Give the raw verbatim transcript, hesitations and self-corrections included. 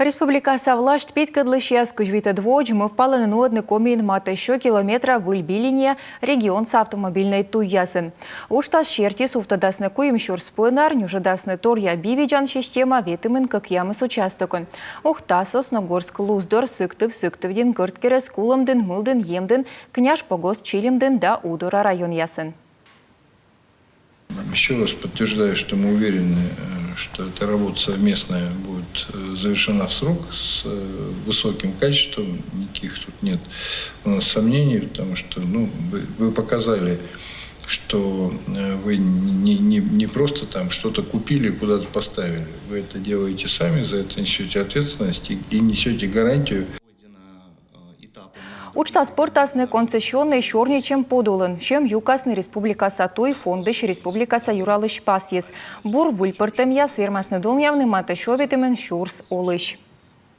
Республикаса власьт петкӧдлысьяс кызь витӧд во водзӧ мӧвпалӧны нуӧдны Комиын матӧ сё километра выль билиния регионса автомобильнӧй туйясын. Уджтас серти сувтӧдасны куим сюрс пӧнар, нюжӧдасны торъя би видзан система ветымын кӧкъямыс участокын: Ухта, Сосногорск, Луздор, Сыктыв, Сыктывдін, Кӧрткерӧс, Кулӧмдін, Мылдін, Емдін, Княжпогост, Чилимдін да Удора районъясын. Еще раз подтверждаю, что мы уверены, э, что эта работа совместная будет э, завершена в срок с э, высоким качеством, никаких тут нет у нас сомнений, потому что ну, вы, вы показали, что э, вы не, не, не просто там что-то купили и куда-то поставили. Вы это делаете сами, за это несете ответственность и, и несете гарантию. Уджтас пӧртасны концессионнӧй сёрнитчӧм подулын. Сьӧм юкасны республикаса туй фондысь республикаса юралысь пасйыс. Бур выльпӧртӧмъяс вермасны думъявны матӧ сё ветымын сюрс олысь.